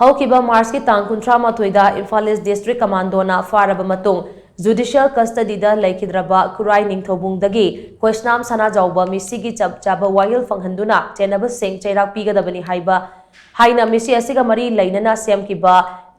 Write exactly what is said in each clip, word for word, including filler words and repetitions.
ꯍꯧꯈꯤꯕ ꯃꯥꯔꯆꯀꯤ ꯇꯥꯡ ꯀꯨꯟꯊ꯭ꯔꯥ ꯃꯥꯊꯣꯏꯗ ꯏꯝꯐꯥꯜ ꯏꯁ ꯗꯤꯁꯇ꯭ꯔꯤꯛ ꯀꯃꯥꯟꯗꯣꯅ ꯐꯥꯔꯕ ꯃꯇꯨꯡ ꯖꯨꯗꯤꯁꯤꯌꯦꯜ ꯀꯁꯇꯗꯤꯗ ꯂꯩꯈꯤꯗ꯭ꯔꯕ ꯈꯨꯔꯥꯏ ꯅꯤꯡꯊꯧꯕꯨꯡꯗꯒꯤ ꯈꯣꯏꯁꯅꯥꯝ ꯁꯅꯥꯖꯥꯎꯕ ꯃꯤꯁꯤꯒꯤ ꯆꯞ ꯆꯥꯕ ꯋꯥꯌꯦꯜ ꯐꯪꯍꯟꯗꯨꯅ ꯆꯦꯟꯅꯕꯁꯤꯡ ꯆꯩꯔꯥꯛ ꯄꯤꯒꯗꯕꯅꯤ ꯍꯥꯏꯕ ꯍꯥꯏꯅ ꯃꯤꯁꯤ ꯑꯁꯤꯒ ꯃꯔꯤ ꯂꯩꯅꯅ ꯁꯦꯝꯈꯤꯕ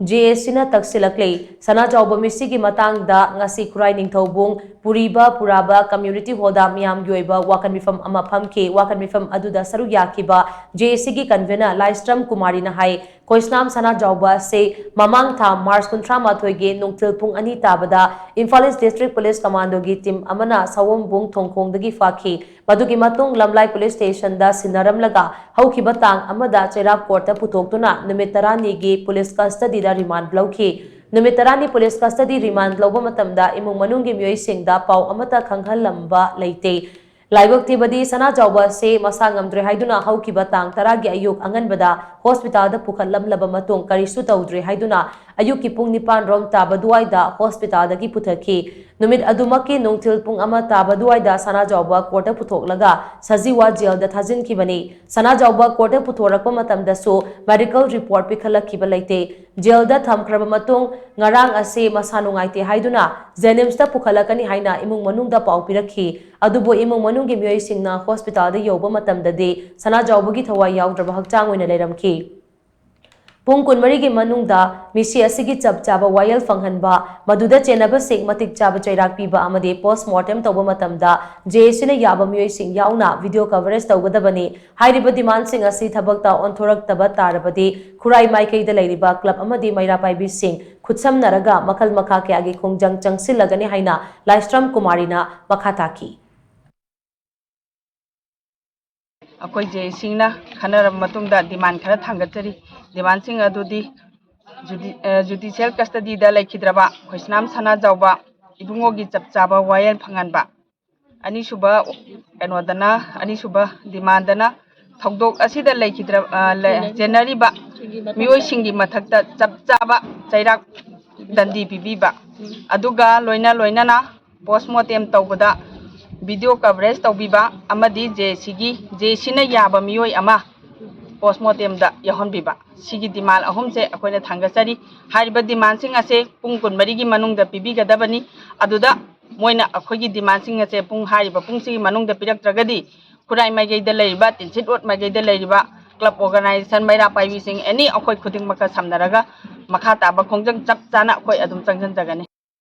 ꯖꯦ ꯑꯦ ꯁꯤꯅ ꯇꯛꯁꯤꯜꯂꯛꯂꯤ꯫ ꯁꯅꯥꯖꯥꯎꯕ ꯃꯤꯁꯤꯒꯤ ꯃꯇꯥꯡꯗ ꯉꯁꯤ ꯈꯨꯔꯥꯏ ꯅꯤꯡꯊꯧꯕꯨꯡ ꯄꯨꯔꯤꯕ ꯄꯨꯔꯥꯕ ꯀꯝꯃ꯭ꯌꯨꯅꯤꯇꯤ ꯍꯣꯜꯗ ꯃꯤꯌꯥꯝꯒꯤ ꯑꯣꯏꯕ ꯋꯥꯀꯟ ꯃꯤꯐꯝ ꯑꯃ ꯐꯝꯈꯤ꯫ ꯋꯥꯀꯟ ꯃꯤꯐꯝ ꯑꯗꯨꯗ ꯁꯔꯨꯛ ꯌꯥꯈꯤꯕ ꯖꯦ ꯑꯦ ꯁꯤꯒꯤ ꯀꯟꯚꯦꯅꯔ ꯂꯥꯏꯁ꯭ꯔꯝ ꯀꯨꯃꯥꯔꯤꯅ ꯍꯥꯏ, ꯈꯣꯏꯁꯅꯥꯝ ꯁꯅꯥꯖꯥꯎꯕ ꯑꯁꯤ ꯃꯃꯥꯡ ꯊꯥ ꯃꯥꯔꯆ ꯀꯨꯟꯊ꯭ꯔꯥ ꯃꯥꯊꯣꯏꯒꯤ ꯅꯨꯡꯊꯤꯜ ꯄꯨꯡ ꯑꯅꯤ ꯇꯥꯕꯗ ꯏꯝꯐꯥꯜ ꯏꯁ ꯗꯤꯁꯇ꯭ꯔꯤꯛ ꯄꯨꯂꯤꯁ ꯀꯃꯥꯟꯗꯣꯒꯤ ꯇꯤꯝ ꯑꯃꯅ ꯁꯑꯣꯝꯕꯨꯡ ꯊꯣꯡꯈꯣꯡꯗꯒꯤ ꯐꯥꯈꯤ꯫ ꯃꯗꯨꯒꯤ ꯃꯇꯨꯡ ꯂꯝꯂꯥꯏ ꯄꯨꯂꯤꯁ ꯁ꯭ꯇꯦꯁꯟꯗ ꯁꯤꯟꯅꯔꯝꯂꯒ ꯍꯧꯈꯤꯕ ꯇꯥꯡ ꯑꯃꯗ ꯆꯩꯔꯥꯛ ꯀꯣꯔꯠꯇ ꯄꯨꯊꯣꯛꯇꯨꯅ ꯅꯨꯃꯤꯠ ꯇꯔꯥꯅꯤꯒꯤ ꯄꯨꯂꯤꯁ ꯀꯁꯇꯗꯤꯗ ꯔꯤꯃꯥꯟꯗ ꯂꯧꯈꯤ꯫ ꯅꯨꯃꯤꯠ ꯇꯔꯥꯅꯤ ꯄꯨꯂꯤꯁ ꯀꯁꯇꯗꯤ ꯔꯤꯃꯥꯟꯗ ꯂꯧꯕ ꯃꯇꯝꯗ ꯏꯃꯨꯡ ꯃꯅꯨꯡꯒꯤ ꯃꯤꯑꯣꯏꯁꯤꯡꯗ ꯄꯥꯎ ꯑꯃꯠꯇ ꯈꯪꯍꯜꯂꯝꯕ ꯂꯩꯇꯦ꯫ ꯂꯥꯏꯕꯛ ꯊꯤꯕꯗꯤ ꯁꯅꯥꯖꯥꯎꯕ ꯑꯁꯤ ꯃꯁꯥ ꯉꯝꯗ꯭ꯔꯦ ꯍꯥꯏꯗꯨꯅ ꯍꯧꯈꯤꯕ ꯇꯥꯡ ꯇꯔꯥꯒꯤ ꯑꯌꯨꯛ ꯑꯉꯟꯕꯗ ꯍꯣꯁꯄꯤꯇꯥꯜꯗ ꯄꯨꯈꯠꯂꯝꯂꯕ ꯃꯇꯨꯡ ꯀꯔꯤꯁꯨ ꯇꯧꯗ꯭ꯔꯦ ꯍꯥꯏꯗꯨꯅ ꯑꯌꯨꯛꯀꯤ ꯄꯨꯡ ꯅꯤꯄꯥꯟ ꯔꯣꯝ ꯇꯥꯕ ꯑꯗꯨꯋꯥꯏꯗ ꯍꯣꯁꯄꯤꯇꯥꯜꯗꯒꯤ ꯄꯨꯊꯈꯤ꯫ ꯅꯨꯃꯤꯠ ꯑꯗꯨꯃꯛꯀꯤ ꯅꯨꯡꯊꯤꯜ ꯄꯨꯡ ꯑꯃ ꯇꯥꯕ ꯑꯗꯨꯋꯥꯏꯗ ꯁꯅꯥꯖꯥꯎꯕ ꯀꯣꯔꯠꯇ ꯄꯨꯊꯣꯛꯂꯒ ꯁꯖꯤꯋꯥ ꯖꯦꯜꯗ ꯊꯥꯖꯤꯟꯈꯤꯕꯅꯤ꯫ ꯁꯅꯥꯖꯥꯎꯕ ꯀꯣꯔꯠꯇ ꯄꯨꯊꯣꯔꯛꯄ ꯃꯇꯝꯗꯁꯨ ꯃꯦꯗꯤꯀꯦꯜ ꯔꯤꯄꯣꯔꯠ ꯄꯤꯈꯠꯂꯛꯈꯤꯕ ꯂꯩꯇꯦ꯫ ꯖꯦꯜꯗ ꯊꯝꯈ꯭ꯔꯕ ꯃꯇꯨꯡ ꯉꯔꯥꯡ ꯑꯁꯤ ꯃꯁꯥ ꯅꯨꯡꯉꯥꯏꯇꯦ ꯍꯥꯏꯗꯨꯅ ꯖꯦꯅꯤꯝꯁꯇ ꯄꯨꯈꯠꯂꯛꯀꯅꯤ ꯍꯥꯏꯅ ꯏꯃꯨꯡ ꯃꯅꯨꯡꯗ ꯄꯥꯎ ꯄꯤꯔꯛꯈꯤ꯫ ꯑꯗꯨꯕꯨ ꯏꯃꯨꯡ ꯃꯅꯨꯡꯒꯤ ꯃꯤꯑꯣꯏꯁꯤꯡꯅ ꯍꯣꯁꯄꯤꯇꯥꯜꯗ ꯌꯧꯕ ꯃꯇꯝꯗꯗꯤ ꯁꯅꯥꯖꯥꯎꯕꯒꯤ ꯊꯋꯥꯏ ꯌꯥꯎꯗ꯭ꯔꯕ ꯍꯛꯆꯥꯡ ꯑꯣꯏꯅ ꯂꯩꯔꯝꯈꯤ꯫ ꯄꯨꯡ ꯀꯨꯟꯃꯔꯤꯒꯤ ꯃꯅꯨꯡꯗ ꯃꯤꯁꯤ ꯑꯁꯤꯒꯤ ꯆꯞ ꯆꯥꯕ ꯋꯥꯌꯦꯜ ꯐꯪꯍꯟꯕ, ꯃꯗꯨꯗ ꯆꯦꯟꯅꯕꯁꯤꯡ ꯃꯇꯤꯛ ꯆꯥꯕ ꯆꯩꯔꯥꯛ ꯄꯤꯕ ꯑꯃꯗꯤ ꯄꯣꯁꯃꯣꯔꯇꯦꯝ ꯇꯧꯕ ꯃꯇꯝꯗ ꯖꯦ ꯑꯦ ꯁꯤꯅ ꯌꯥꯕ ꯃꯤꯑꯣꯏꯁꯤꯡ ꯌꯥꯎꯅ ꯚꯤꯗꯤꯑꯣ ꯀꯚꯔꯦꯖ ꯇꯧꯒꯗꯕꯅꯤ꯫ ꯍꯥꯏꯔꯤꯕ ꯗꯤꯃꯥꯟꯁꯤꯡ ꯑꯁꯤ ꯊꯕꯛꯇ ꯑꯣꯟꯊꯣꯔꯛꯇꯕ ꯇꯥꯔꯕꯗꯤ ꯈꯨꯔꯥꯏ ꯃꯥꯏꯀꯩꯗ ꯂꯩꯔꯤꯕ ꯀ꯭ꯂꯕ ꯑꯃꯗꯤ ꯃꯩꯔꯥ ꯄꯥꯏꯕꯤꯁꯤꯡ ꯈꯨꯠꯁꯝꯅꯔꯒ ꯃꯈꯜ ꯃꯈꯥ ꯀꯌꯥꯒꯤ ꯈꯣꯡꯖꯪ ꯆꯪꯁꯤꯜꯂꯒꯅꯤ ꯍꯥꯏꯅ ꯂꯥꯏꯁ꯭ꯔꯝ ꯀꯨꯃꯥꯔꯤꯅ ꯃꯈꯥ ꯇꯥꯈꯤ꯫ ꯑꯩꯈꯣꯏ ꯖꯦ ꯑꯦ ꯁꯤꯅ ꯈꯟꯅꯔꯕ ꯃꯇꯨꯡꯗ ꯗꯤꯃꯥꯟ ꯈꯔ ꯊꯥꯡꯒꯠꯆꯔꯤ꯫ ꯗꯤꯃꯥꯟꯁꯤꯡ ꯑꯗꯨꯗꯤ ꯖꯨꯗꯤ-, ꯑ, ꯖꯨꯗꯤꯁꯤꯌꯦꯜ ꯀꯁꯇꯗꯤꯗ ꯂꯩꯈꯤꯗ꯭ꯔꯕ ꯈꯣꯏꯁꯅꯥꯝ ꯁꯅꯥꯖꯥꯎꯕ ꯏꯕꯨꯡꯉꯣꯒꯤ ꯆꯞ ꯆꯥꯕ ꯋꯥꯌꯦꯜ ꯐꯪꯍꯟꯕ꯫ ꯑꯅꯤꯁꯨꯕ, ꯀꯩꯅꯣꯗꯅ, ꯑꯅꯤꯁꯨꯕ ꯗꯤꯃꯥꯟꯗꯅ ꯊꯧꯗꯣꯛ ꯑꯁꯤꯗ ꯂꯩꯈꯤꯗ꯭ꯔ-, ꯑ, ꯂꯩ-, ꯆꯦꯟꯅꯔꯤꯕ ꯃꯤꯑꯣꯏꯁꯤꯡꯒꯤ ꯃꯊꯛꯇ ꯆꯞ ꯆꯥꯕ ꯆꯩꯔꯥꯛ ꯗꯟꯗꯤ ꯄꯤꯕꯤꯕ꯫ ꯑꯗꯨꯒ ꯂꯣꯏꯅ ꯂꯣꯏꯅꯅ ꯄꯣꯁꯃꯣꯔꯇꯦꯝ ꯇꯧꯕꯗ ꯚꯤꯗꯤꯑꯣ ꯀꯚꯔꯦꯖ ꯇꯧꯕꯤꯕ ꯑꯃꯗꯤ ꯖꯦ ꯑꯦ ꯁꯤꯒꯤ, ꯖꯦ ꯑꯦ ꯁꯤꯅ ꯌꯥꯕ ꯃꯤꯑꯣꯏ ꯑꯃ ꯄꯣꯁꯃꯣꯔꯇꯦꯝꯗ ꯌꯥꯎꯍꯟꯕꯤꯕ꯫ ꯁꯤꯒꯤ demand ꯑꯍꯨꯝꯁꯦ ꯑꯩꯈꯣꯏꯅ ꯊꯥꯡꯒꯠꯆꯔꯤ꯫ ꯍꯥꯏꯔꯤꯕ demandꯁꯤꯡ ꯑꯁꯦ ꯄꯨꯡ ꯀꯨꯟꯃꯔꯤꯒꯤ ꯃꯅꯨꯡꯗ ꯄꯤꯕꯤꯒꯗꯕꯅꯤ꯫ ꯑꯗꯨꯗ ꯃꯣꯏꯅ ꯑꯩꯈꯣꯏꯒꯤ demandꯁꯤꯡ ꯑꯁꯦ ꯄꯨꯡ, ꯍꯥꯏꯔꯤꯕ ꯄꯨꯡꯁꯤꯒꯤ ꯃꯅꯨꯡꯗ ꯄꯤꯔꯛꯇ꯭ꯔꯒꯗꯤ ꯈꯨꯔꯥꯏ ꯃꯥꯏꯀꯩꯗ ꯂꯩꯔꯤꯕ, ꯇꯤꯟꯁꯤꯠ ꯔꯣꯗ ꯃꯥꯏꯀꯩꯗ ꯂꯩꯔꯤꯕ club organisation, ꯃꯩꯔꯥ ꯄꯥꯏꯕꯤꯁꯤꯡ, any, ꯑꯩꯈꯣꯏ ꯈꯨꯗꯤꯡꯃꯛꯀ ꯁꯝꯅꯔꯒ ꯃꯈꯥ ꯇꯥꯕ ꯈꯣꯡꯖꯪ ꯆꯞ ꯆꯥꯅ ꯑꯩꯈꯣꯏ ꯑꯗꯨꯝ ꯆꯪꯁꯤꯟꯖꯒꯅꯤ꯫